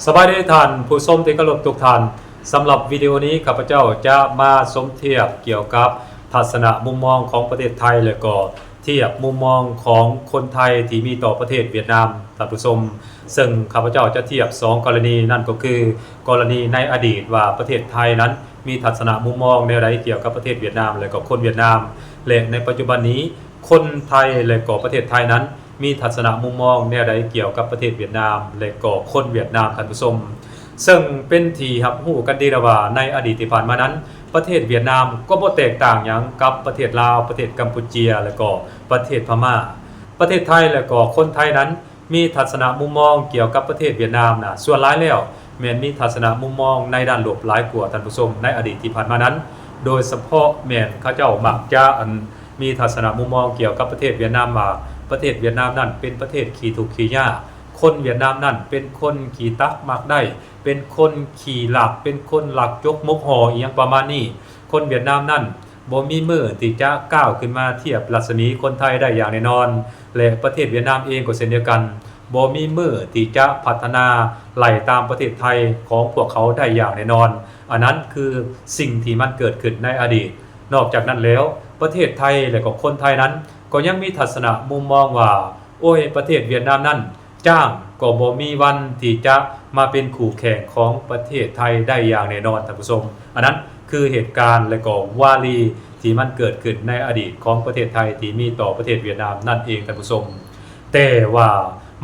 ສະບາຍດີທ່ານຜູ້ຊົມທີ່ເຄົາລົບທຸກທ່ານ. ສຳລັບວິດີໂອນີ້ ຂ້າພະເຈົ້າຈະມາສົມທຽບກ່ຽວກັບທັດສະນະມຸມມອງຂອງປະເທດໄທ ແລະກໍທຽບມຸມມອງຂອງຄົນໄທທີ່ມີຕໍ່ປະເທດຫວຽດນາມ ທ່ານຜູ້ຊົມ. ເຊິ່ງຂ້າພະເຈົ້າຈະທຽບສອງກໍລະນີ ນັ້ນກໍຄືກໍລະນີໃນອະດີດວ່າປະເທດໄທນັ້ນມີທັດສະນະມຸມມອງແນວໃດກ່ຽວກັບປະເທດຫວຽດນາມ ແລະກໍຄົນຫວຽດນາມ ແລະໃນປັດຈຸບັນນີ້ ຄົນໄທ ແລະກໍປະເທດໄທນັ້ນ ມີທັດສະນະມຸມມອງແນວໃດກ່ຽວກັບປະເທດຫວຽດນາມ ແລະກໍຄົນຫວຽດນາມ ທ່ານຜູ້ຊົມ. ເຊິ່ງເປັນທີ່ຮັບຮູ້ກັນດີແລ້ວວ່າ ໃນອະດີດທີ່ຜ່ານມານັ້ນ ປະເທດຫວຽດນາມກໍບໍ່ແຕກຕ່າງຫຍັງກັບປະເທດລາວ, ປະເທດກຳປູເຈຍ ແລະກໍປະເທດພະມ້າ. ປະເທດໄທ ແລະກໍຄົນໄທນັ້ນ ມີທັດສະນະມຸມມອງກ່ຽວກັບປະເທດຫວຽດນາມນະ ສ່ວນຫຼາຍແລ້ວແມ່ນມີທັດສະນະມຸມມອງໃນດ້ານລົບຫຼາຍກວ່າ ທ່ານຜູ້ຊົມ. ໃນອະດີດທີ່ຜ່ານມານັ້ນ ໂດຍສະເພາະແມ່ນເຂົາເຈົ້າມັກຈະ ອັນ ມີທັດສະນະມຸມມອງກ່ຽວກັບປະເທດຫວຽດນາມວ່າ ປະເທດຫວຽດນາມນັ້ນເປັນປະເທດຂີ້ທຸກຂີ້ຍາກ, ຄົນຫວຽດນາມນັ້ນເປັນຄົນຂີ້ຕັກມັກໄດ້, ເປັນຄົນຂີ້ລັກ, ເປັນຄົນລັກຈົກມົກຫໍ່ ອີ່ຫຍັງປະມານນີ້. ຄົນຫວຽດນາມນັ້ນບໍ່ມີມື້ທີ່ຈະກ້າວຂຶ້ນມາທຽບລັດສະໝີຄົນໄທໄດ້ຢ່າງແນ່ນອນ ແລະ ປະເທດຫວຽດນາມເອງກໍເຊັ່ນດຽວກັນ ບໍ່ມີມື້ທີ່ຈະພັດທະນາໄລ່ຕາມປະເທດໄທຂອງພວກເຂົາໄດ້ຢ່າງແນ່ນອນ. ອັນນັ້ນຄືສິ່ງທີ່ມັນເກີດຂຶ້ນໃນອະດີດ. ນອກຈາກນັ້ນແລ້ວ ປະເທດໄທ ແລະກໍຄົນໄທນັ້ນ ກໍຍັງມີທັດສະນະມຸມມອງວ່າ ໂອ້ຍ ປະເທດຫວຽດນາມນັ້ນ ຈ້າງກໍບໍ່ມີວັນທີ່ຈະມາເປັນຄູ່ແຂ່ງຂອງປະເທດໄທໄດ້ຢ່າງແນ່ນອນ ທ່ານຜູ້ຊົມ. ອັນນັ້ນຄືເຫດການ ແລະກໍວາລີທີ່ມັນເກີດຂຶ້ນໃນອະດີດຂອງປະເທດໄທທີ່ມີຕໍ່ປະເທດຫວຽດນາມນັ້ນເອງ ທ່ານຜູ້ຊົມ. ແຕ່ວ່າ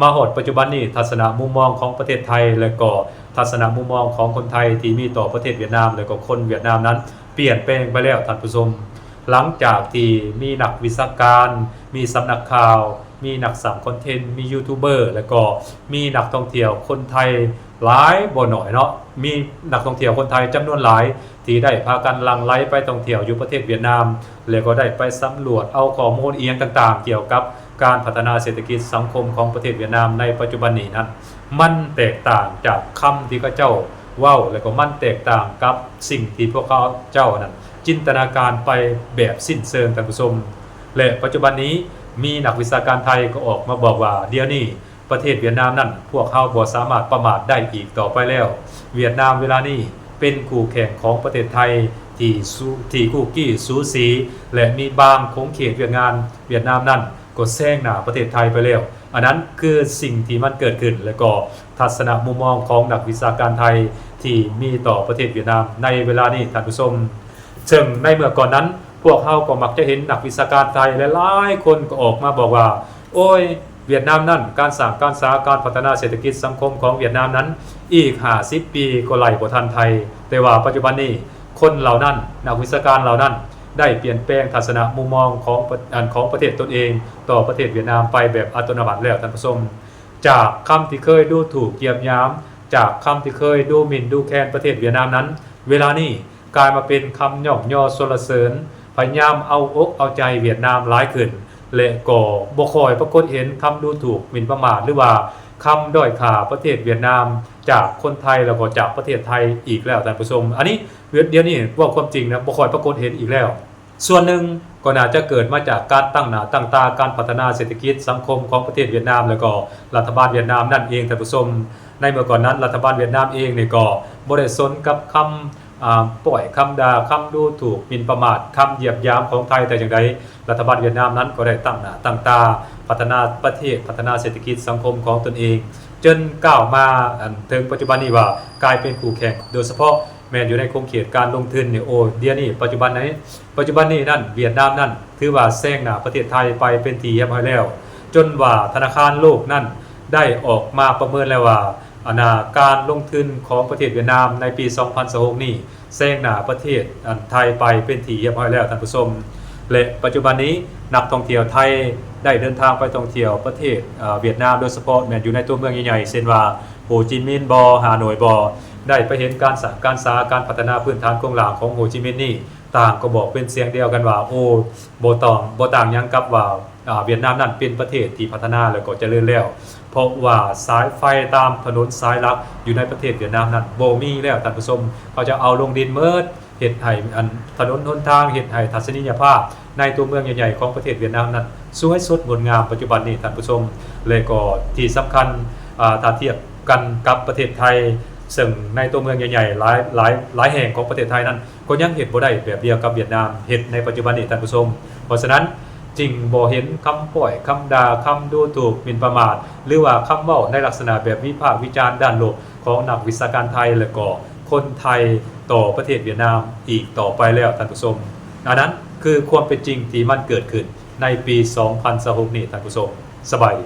ມາຮອດປັດຈຸບັນນີ້ ທັດສະນະມຸມມອງຂອງປະເທດໄທ ແລະກໍທັດສະນະມຸມມອງຂອງຄົນໄທທີ່ມີຕໍ່ປະເທດຫວຽດນາມ ແລະກໍຄົນຫວຽດນາມນັ້ນ ປ່ຽນແປງໄປແລ້ວ ທ່ານຜູ້ຊົມ. ຫຼັງຈາກທີ່ມີນັກວິຊາການ, ມີສຳນັກຂ່າວ, ມີນັກສ້າງຄອນເທັນ, ມີຢູທູບເບີ ແລະກໍມີນັກທ່ອງທ່ຽວຄົນໄທຫຼາຍບໍ່ໜ້ອຍເນາະ, ມີນັກທ່ອງທ່ຽວຄົນໄທຈຳນວນຫຼາຍ ທີ່ໄດ້ພາກັນຫຼັ່ງໄຫຼໄປທ່ອງທ່ຽວຢູ່ປະເທດຫວຽດນາມ ແລະກໍໄດ້ໄປສຳຫຼວດເອົາຂໍ້ມູນອີ່ຫຍັງຕ່າງໆ ກ່ຽວກັບການພັດທະນາເສດຖະກິດສັງຄົມຂອງປະເທດຫວຽດນາມໃນປັດຈຸບັນນີ້ນັ້ນ ມັນແຕກຕ່າງຈາກຄຳທີ່ເຂົາເຈົ້າເວົ້າ ແລະກໍມັນແຕກຕ່າງກັບສິ່ງທີ່ພວກເຂົາເຈົ້ານັ້ນຈິນຕະນາການໄປແບບສິ້ນເຊີງ ທ່ານຜູ້ຊົມ. ແລະປັດຈຸບັນນີ້ ມີນັກວິຊາການໄທກໍອອກມາບອກວ່າ ດຽວນີ້ ປະເທດຫວຽດນາມນັ້ນ ພວກເຮົາບໍ່ສາມາດປະໝາດໄດ້ອີກຕໍ່ໄປແລ້ວ. ຫວຽດນາມເວລານີ້ເປັນຄູ່ແຂ່ງຂອງປະເທດໄທທີ່ສູ ທີ່ຄູ່ກີ້ສູສີ ແລະມີບາງຂົງເຂດຫວຽດງານ ຫວຽດນາມນັ້ນກໍແຊງໜ້າປະເທດໄທໄປແລ້ວ. ອັນນັ້ນຄືສິ່ງທີ່ມັນເກີດຂຶ້ນ ແລະກໍທັດສະນະມຸມມອງຂອງນັກວິຊາການໄທທີ່ມີຕໍ່ປະເທດຫວຽດນາມໃນເວລານີ້ ທ່ານຜູ້ຊົມ. ເຊິ່ງໃນເມື່ອກ່ອນນັ້ນ ພວກເຮົາກໍມັກຈະເຫັນນັກວິຊາການໄທຫຼາຍໆຄົນກໍອອກມາບອກວ່າ ໂອ້ຍ ຫວຽດນາມນັ້ນ ການສ້າງການສາ ການພັດທະນາເສດຖະກິດສັງຄົມຂອງຫວຽດນາມນັ້ນ ອີກຫ້າສິບປີກໍໄລ່ບໍ່ທັນໄທ. ແຕ່ວ່າປັດຈຸບັນນີ້ ຄົນເຫຼົ່ານັ້ນ ນັກວິຊາການເຫຼົ່ານັ້ນ ໄດ້ປ່ຽນແປງທັດສະນະມຸມມອງຂອງປະ ອັນ ຂອງປະເທດຕົນເອງຕໍ່ປະເທດຫວຽດນາມໄປແບບອັດຕະໂນມັດແລ້ວ ທ່ານຜູ້ຊົມ. ຈາກຄຳທີ່ເຄີຍດູຖູກຢຽບຫຍາມ, ຈາກຄຳທີ່ເຄີຍດູໝິ່ນດູແຄນປະເທດຫວຽດນາມນັ້ນ ເວລານີ້ ກາຍມາເປັນຄຳຍ້ອງຍໍສັນລະເສີນ, ພະຍາຍາມເອົາອົກເອົາໃຈຫວຽດນາມຫຼາຍຂຶ້ນ ແລະກໍບໍ່ຄ່ອຍປາກົດເຫັນຄຳດູຖູກໝິ່ນປະໝາດ ຫຼືວ່າຄຳດ້ອຍຄ່າປະເທດຫວຽດນາມຈາກຄົນໄທ ແລ້ວກໍຈາກປະເທດໄທອີກແລ້ວ ທ່ານຜູ້ຊົມ. ອັນນີ້ ດຽວນີ້ເວົ້າຄວາມຈິງນະ ບໍ່ຄ່ອຍປາກົດເຫັນອີກແລ້ວ. ສ່ວນໜຶ່ງກໍໜ້າຈະເກີດມາຈາກການຕັ້ງໜ້າຕັ້ງຕາການພັດທະນາເສດຖະກິດສັງຄົມຂອງປະເທດຫວຽດນາມ ແລ້ວກໍລັດຖະບານຫວຽດນາມນັ້ນເອງ ທ່ານຜູ້ຊົມ. ໃນເມື່ອກ່ອນນັ້ນ ລັດຖະບານຫວຽດນາມເອງນີ້ກໍບໍ່ໄດ້ສົນກັບຄຳ ອາ ປ້ອຍຄຳດ່າ, ຄຳດູຖູກ, ໝິ່ນປະໝາດ, ຄຳຢຽບຢາມຂອງໄທແຕ່ຢ່າງໃດ. ລັດຖະບານຫວຽດນາມນັ້ນກໍໄດ້ຕັ້ງໜ້າຕັ້ງຕາພັດທະນາປະເທດ, ພັດທະນາເສດຖະກິດສັງຄົມຂອງຕົນເອງ ຈົນກ້າວມາ ອັນ ເຖິງປັດຈຸບັນນີ້ວ່າກາຍເປັນຄູ່ແຂ່ງ ໂດຍສະເພາະແມ່ນຢູ່ໃນຂົງເຂດການລົງທຶນນີ້. ໂອ້ ດຽວນີ້ ປັດຈຸບັນນີ້ ປັດຈຸບັນນີ້ນັ້ນ ຫວຽດນາມນັ້ນ ຖືວ່າແຊງໜ້າປະເທດໄທໄປເປັນທີ່ຮຽບຮ້ອຍແລ້ວ ຈົນວ່າທະນາຄານໂລກນັ້ນໄດ້ອອກມາປະເມີນແລ້ວວ່າ ອັນນາ ການລົງທຶນຂອງປະເທດຫວຽດນາມໃນປີສອງພັນຊາວຫົກນີ້ ແຊງໜ້າປະເທດ ອັນ ໄທໄປເປັນທີ່ຮຽບຮ້ອຍແລ້ວ ທ່ານຜູ້ຊົມ. ແລະ ປັດຈຸບັນນີ້ ນັກທ່ອງທ່ຽວໄທໄດ້ເດີນທາງໄປທ່ອງທ່ຽວປະເທດ ອາ ຫວຽດນາມ ໂດຍສະເພາະແມ່ນຢູ່ໃນຕົວເມືອງໃຫຍ່ໆ ເຊັ່ນວ່າ ໂຮຈິມິນບໍ ຮ່າໂນ້ຍບໍ ໄດ້ໄປເຫັນການສ້າງການສາ ການພັດທະນາພື້ນຖານໂຄງລ່າງຂອງໂຮຈິມິນນີ້ ຕ່າງກໍບອກເປັນສຽງດຽວກັນວ່າ ໂອ້ ບໍ່ຕ້ອງ ບໍ່ຕ່າງຫຍັງກັບວ່າ ອາ ຫວຽດນາມນັ້ນເປັນປະເທດທີ່ພັດທະນາ ແລ້ວກໍຈະເລີນແລ້ວ ເພາະວ່າສາຍໄຟຕາມຖະໜົນສາຍຫຼັກຢູ່ໃນປະເທດຫວຽດນາມນັ້ນບໍ່ມີແລ້ວ ທ່ານຜູ້ຊົມ. ເຂົາຈະເອົາລົງດິນໝົດ ເຮັດໃຫ້ ອັນ ຖະໜົນຫົນທາງ ເຮັດໃຫ້ທັດສະນີຍະພາບໃນຕົວເມືອງໃຫຍ່ໆຂອງປະເທດຫວຽດນາມນັ້ນສວຍສົດງົດງາມປັດຈຸບັນນີ້ ທ່ານຜູ້ຊົມ. ແລະກໍທີ່ສຳຄັນ ອາ ຖ້າທຽບ ກັນກັບປະເທດໄທ ເຊິ່ງໃນຕົວເມືອງໃຫຍ່ໆ ຫຼາຍ ຫຼາຍ ຫຼາຍແຫ່ງຂອງປະເທດໄທນັ້ນ ກໍຍັງເຮັດບໍ່ໄດ້ແບບດຽວກັບຫວຽດນາມເຮັດໃນປັດຈຸບັນນີ້ ທ່ານຜູ້ຊົມ. ເພາະສະນັ້ນ ຈຶ່ງບໍ່ເຫັນຄຳປ້ອຍ ຄຳດ່າ ຄຳດູຖູກ ໝິ່ນປະໝາດ ຫຼືວ່າຄຳເວົ້າໃນລັກສະນະແບບວິພາກວິຈານດ້ານລົບຂອງນັກວິຊາການໄທ ແລະກໍຄົນໄທຕໍ່ປະເທດຫວຽດນາມອີກຕໍ່ໄປແລ້ວ ທ່ານຜູ້ຊົມ. ອັນນັ້ນຄືຄວາມເປັນຈິງທີ່ມັນເກີດຂຶ້ນໃນປີສອງພັນຊາວຫົກນີ້ ທ່ານຜູ້ຊົມ. ສະບາຍດີ.